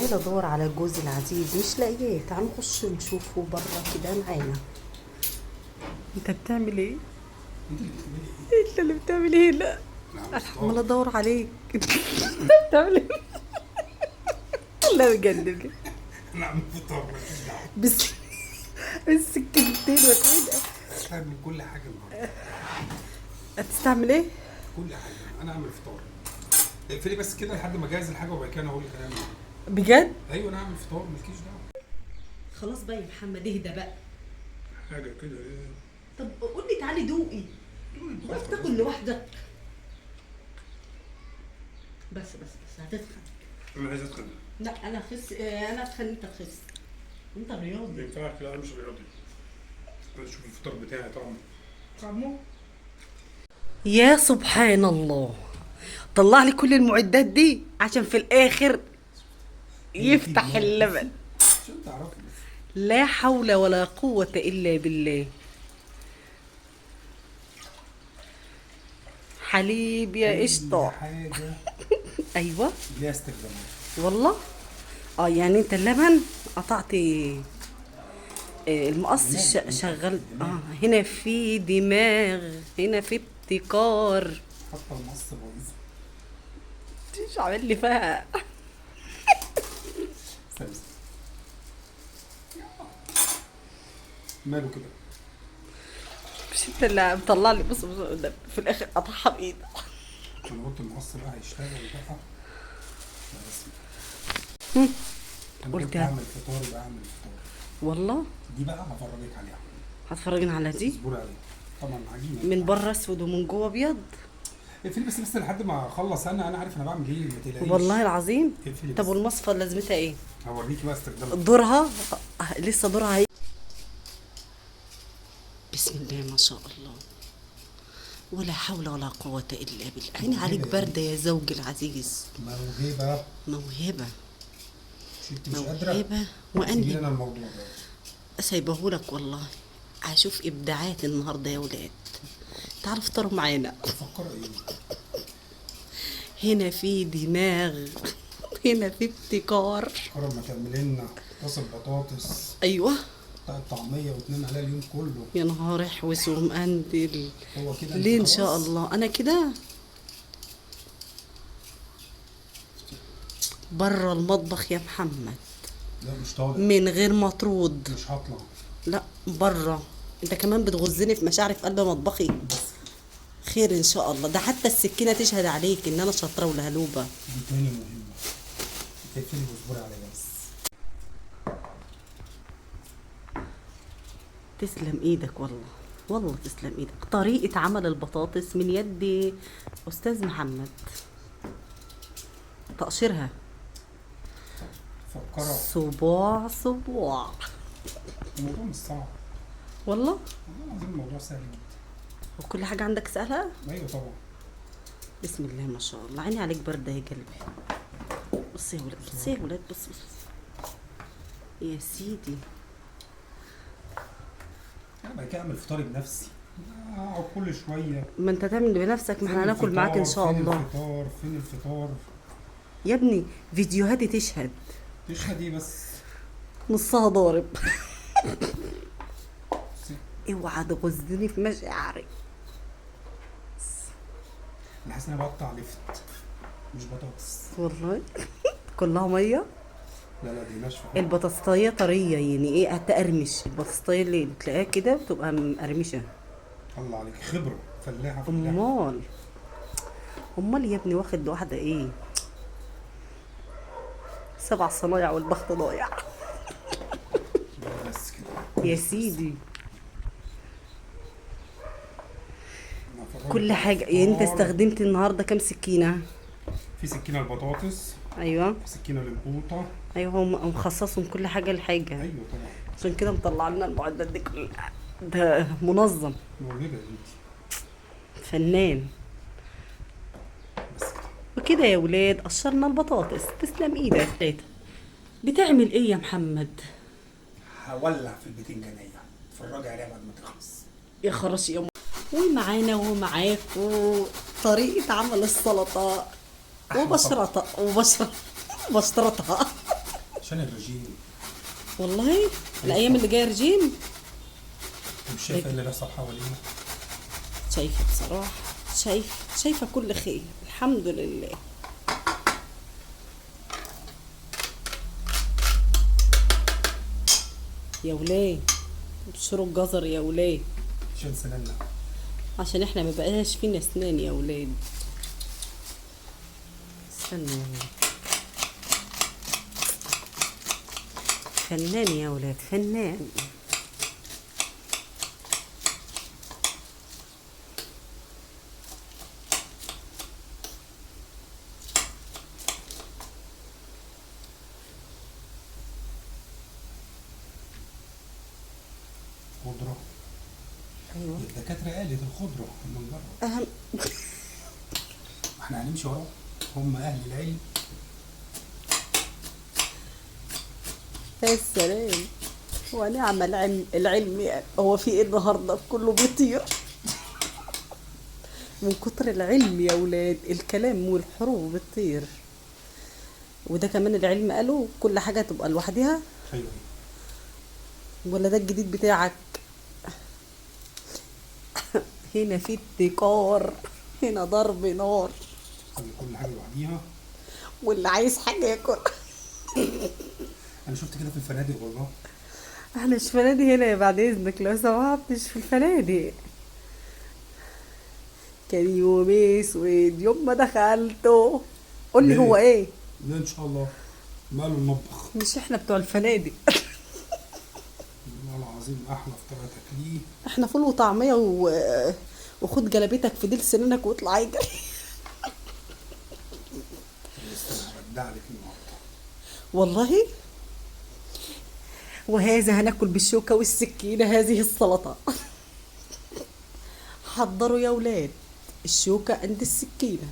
عماله ادور على جوزي العزيز مش لاقياه. تعالوا نخش نشوفه بره كده معانا. انت بتعمل ايه؟ انت اللي بتعملي ايه؟ انت اللي بتعمل ايه؟ لا انا انا عماله ادور عليك. انت بتعمل ايه؟ لا بجد بجد. انا عامل فطار، مالكيش دعوه. بس بالسكينتين وكده. هستعمل كل حاجة النهارده. هتستعمل ايه؟ كل حاجة، انا هعمل فطار. اقفلي بس كده لحد ما اجهز الحاجة وبعد كده انا هقول لك انا هعمل ايه. بجد؟ ايوه انا هعمل فطار، مالكيش دعوه. خلاص بقى يا محمد اهدى بقى. حاجة كده ايه؟ طب قول لي تعالي دوقي. واقف تاكل لوحدك. بس بس بس هتتخن. انا عايز اتخن. لا انا اخس، انا اتخن انت تخس. انت رياضي. ما ينفعش، لا انا مش رياضي. عايز اشوف الفطار بتاعي طعمه. طعمه؟ يا سبحان الله، طلع لي كل المعدات دي عشان في الاخر يفتح اللبن. عشان تعرفي بس. لا حول ولا قوة إلا بالله. حليب يا قشطة. حاجة أيوة ليها استخدامات. والله. يعني أنت اللبن قطعت المقص شغال. هنا في دماغ، هنا في ابتكار. حتى المقص بايظ. مش عامل لي فيها. استنى استنى. ماله كده؟ مش انت اللي مطلع لي. بص بص في الاخر قطعها بايده. انا قلت المقص بقى هيشتغل بقى. بس انا قلت اعمل فطار يبقى اعمل فطار. والله دي بقى هفرجك عليها. هتفرجنا على دي؟ اصبري عليها. طبعا عجينه من بره اسود ومن جوه ابيض. اقفلي بس لحد ما اخلص. انا عارف انا بعمل ايه، ما تقلقيش والله العظيم. طب والمصفى لازمتها ايه؟ هوريكي بقى استخدامها. دورها لسه دورها هي. بسم الله ما شاء الله، ولا حول ولا قوة إلا بالله. عيني عليك باردة يا زوجي العزيز. موهبة. موهبة. انت مش قادرة. موهبة. وأنهي انا الموضوع ده سايبهولك والله. هشوف إبداعات النهاردة يا ولاد. تعالوا افطروا معانا. بفكر ايه؟ هنا في دماغ، هنا في ابتكار. قرب ما تعملي لنا طاسة بطاطس. ايوه بتاع الطعمية وتنام عليها اليوم كله. يا نهار احوس ومقندل. هو كده ليه ان شاء الله؟ انا كده بره المطبخ يا محمد. لا مش طالع من غير مطرود. مش هطلع. لا بره. انت كمان بتغزني في مشاعري في قلب مطبخي. بس خير ان شاء الله. ده حتى السكينة تشهد عليك ان انا شاطرة ولهلوبه. دي تاني مهمة. اقفلي واصبري عليا بس. تسلم ايدك والله، والله تسلم ايدك. طريقه عمل البطاطس من يد استاذ محمد. تقشيرها فكرة صباع صباع. الموضوع مش صعب والله، والله العظيم الموضوع سهل جدا. وكل حاجة عندك سهلة؟ ايوه طبعا. بسم الله ما شاء الله. عيني عليك باردة يا قلبي. بصي يا ولاد، بصي يا ولاد، بص بص يا سيدي. انا بعد كده اعمل فطاري بنفسي. اقعد كل شوية. ما انت تعمل بنفسك، ما احنا هناكل معاك ان شاء الله. فين الفطار؟ فين الفطار يا ابني؟ فيديوهاتي تشهد. تشهد ايه بس؟ نصها ضارب. اوعى تغزني في مشاعري. انا حاسس ان انا بقطع لفت مش بطاطس والله. كلها مية. لا لا دي ناشفة. البطاطسايه طرية، يعني ايه هتقرمش. البطاطسايه اللي بتلاقيها كده بتبقى مقرمشه. الله عليك، خبره فلاحة فلاحة. امال امال يا ابني واخد لوحده ايه؟ 7 صنايع والبخت ضايع. بس كده يا سيدي. كل حاجة. يعني انت استخدمت النهارده كام سكينة؟ في سكينة البطاطس. ايوه. في سكينة للقوطه. ايوه، هم مخصصهم كل حاجة لحاجة. ايوه طبعا. عشان كده مطلع لنا المعدات دي كلها. ده منظم. موهبة يا بنتي. فنان. بس كده. وكده يا ولاد قشرنا البطاطس. تسلم ايدك. بتعمل ايه يا محمد؟ هولع في البتنجانيه. اتفرجي عليها بعد ما تخلص. يا خراشي يا ومعانا ومعاكو طريقة عمل السلطة وبشرتها وبشرتها. عشان الرجيم. والله الايام اللي جاية رجيم. مش شايفه ايه اللي بيحصل حوالينا؟ شايفه بصراحة، شايفه كل خير الحمد لله. يا ولاد ابشروا الجزر يا ولاد، عشان سنانا، عشان احنا ما بقاش فينا اسنان يا ولاد. استنوا يا ولاد، فنان يا ولاد، فنان. خضرة. ايوه الدكاترة قالت الخضرة من بره اهم. احنا هنمشي وراهم، هم اهل العلم. يا سلام ونعم العلم. العلم هو في ايه النهارده؟ كله بيطير من كتر العلم يا ولاد، الكلام والحروف بتطير. وده كمان العلم قالوا كل حاجة تبقى لوحدها. ايوه. ولا ده الجديد بتاعك؟ هنا في ابتكار، هنا ضرب نار. كل حاجة لوحديها، واللي عايز حاجة ياكل. انا شفت كده في الفنادق والله. احنا مش فنادق هنا يا بعد اذنك لو سمحت، مش في الفنادق. كان يوم اسود يوم ما دخلته. قول لي هو ايه؟ لا ان شاء الله ماله المطبخ، مش احنا بتوع الفنادق. والله العظيم احلى فطار تاكليه. احنا فول وطعميه وخد جلابيتك في ديل سنانك واطلع اجري. استنى هبدع لك النهارده والله. وهذا هناكل بالشوكة والسكينة هذه السلطة. حضروا يا ولاد الشوكة عند السكينة.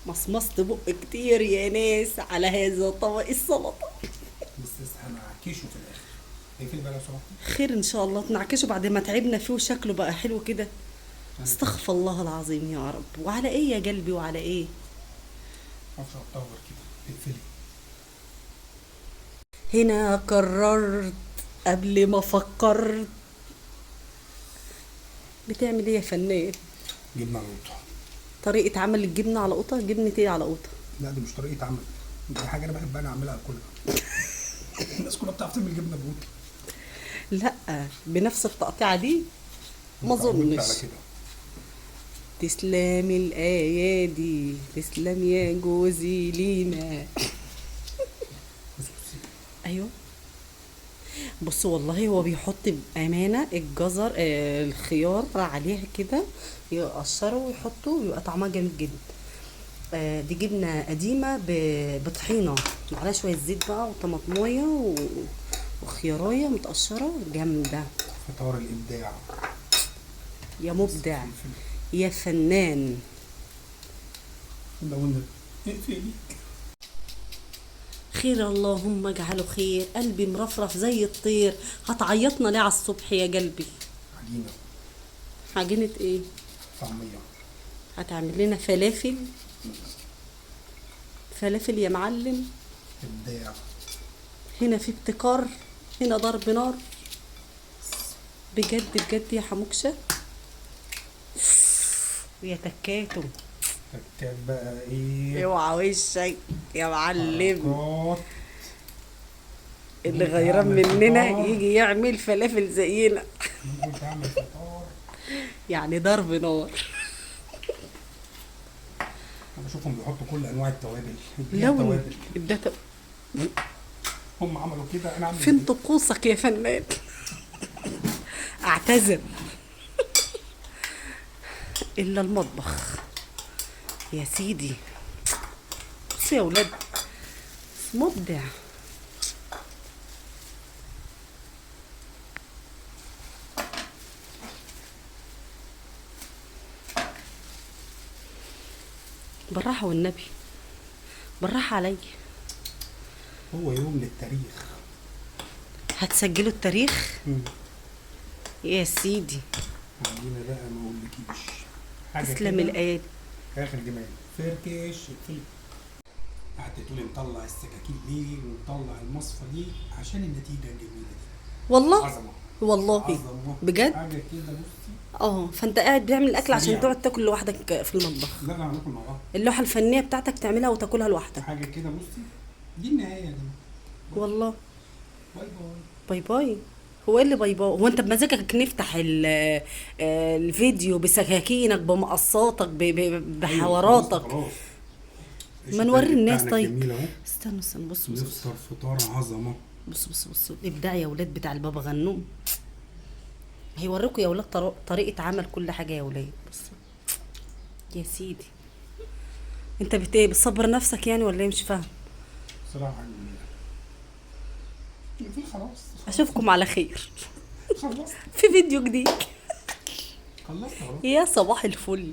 مصمصت بق كتير يا ناس على هذا طبق السلطة. بس لسه هنعكشه في الاخر. اقفلي بقى لو سمحتي. خير ان شاء الله تنعكشه بعد ما تعبنا فيه وشكله بقى حلو كده. استغفر الله العظيم يا رب. وعلى ايه يا قلبي وعلى ايه؟ معرفش اتطور كده. اقفلي. هنا قررت قبل ما فكرت. بتعمل ايه يا فنان؟ جبنه على قوطه. طريقة عمل الجبنة على قوطة؟ جبنة ايه على قوطة؟ لا دي مش طريقة عمل، دي حاجة أنا بحب أنا أعملها كلها. الناس كلها بتعرف تعمل جبنة بقوطة. لا بنفس التقطيعة دي ما أظنش. تسلم الأيادي، تسلم يا جوزي لينا. أيوه بص والله هو بيحط بأمانة الجزر الخيار عليها كده، يقشره ويحطه ويبقى طعمها جامد جدا. دي جبنة قديمة بطحينة وعليها شوية زيت بقى وطماطماية وخياراية متقشرة جامدة. فطار الإبداع يا مبدع يا فنان. خير اللهم اجعله خير. قلبي مرفرف زي الطير. هتعيطنا ليه على الصبح يا قلبي؟ عجينة. عجينة ايه؟ طعمية. هتعمل لنا فلافل؟ فلافل يا معلم. ابداع. هنا في ابتكار، هنا ضرب نار. بجد بجد يا حموكشة ويا تكاتو. تكات بقى ايه؟ اوعى وشك يا معلم. اللي غيران مننا يجي يعمل فلافل زينا. يعني ضرب نار. انا بشوفهم بيحطوا كل انواع التوابل. لو ده هم عملوا كده انا اعمل. فين طقوسك يا فنان؟ اعتذر. الا المطبخ يا سيدي. بصوا يا ولاد مبدع. بالراحة والنبي، بالراحة عليا. هو يوم للتاريخ. هتسجلوا التاريخ؟ يا سيدي. عندنا بقى ما اقولكيش حاجة تسلم كده. الايادي. اخر جمال. فركش اقفلي. قعدت تقولي نطلع السكاكين ليه ونطلع المصفى ليه؟ عشان النتيجة الجميلة دي. والله عظمه. والله عظمه. بجد؟ حاجة كده بصي. فانت قاعد بتعمل الاكل عشان سريعة. تقعد تاكل لوحدك في المطبخ. لا لا، هناكل مع بعض. اللوحة الفنية بتاعتك تعملها وتاكلها لوحدك. حاجة كده بصي، دي النهاية يا جماعة. والله. bye bye. bye bye. هو ايه اللي bye bye؟ هو انت بمزاجك نفتح الفيديو بسكاكينك بمقصاتك بحواراتك؟ أيوة، خلاص. ما نوري الناس بتاعنا طيب. الجميل اهو. استنوا استنوا، بصوا بصوا. نفطر فطار عظمه. بصوا بصوا بصوا الابداع يا ولاد بتاع البابا غنوم. هيوريكم يا ولاد طريقه عمل كل حاجة يا ولاد. بصوا يا سيدي، انت بت ايه، بتصبر نفسك يعني ولا ايه؟ مش فاهم بصراحة حاجة جميلة. في خلاص. اشوفكم على خير خلصت. في فيديو جديد. خلصت خلاص. يا صباح الفل.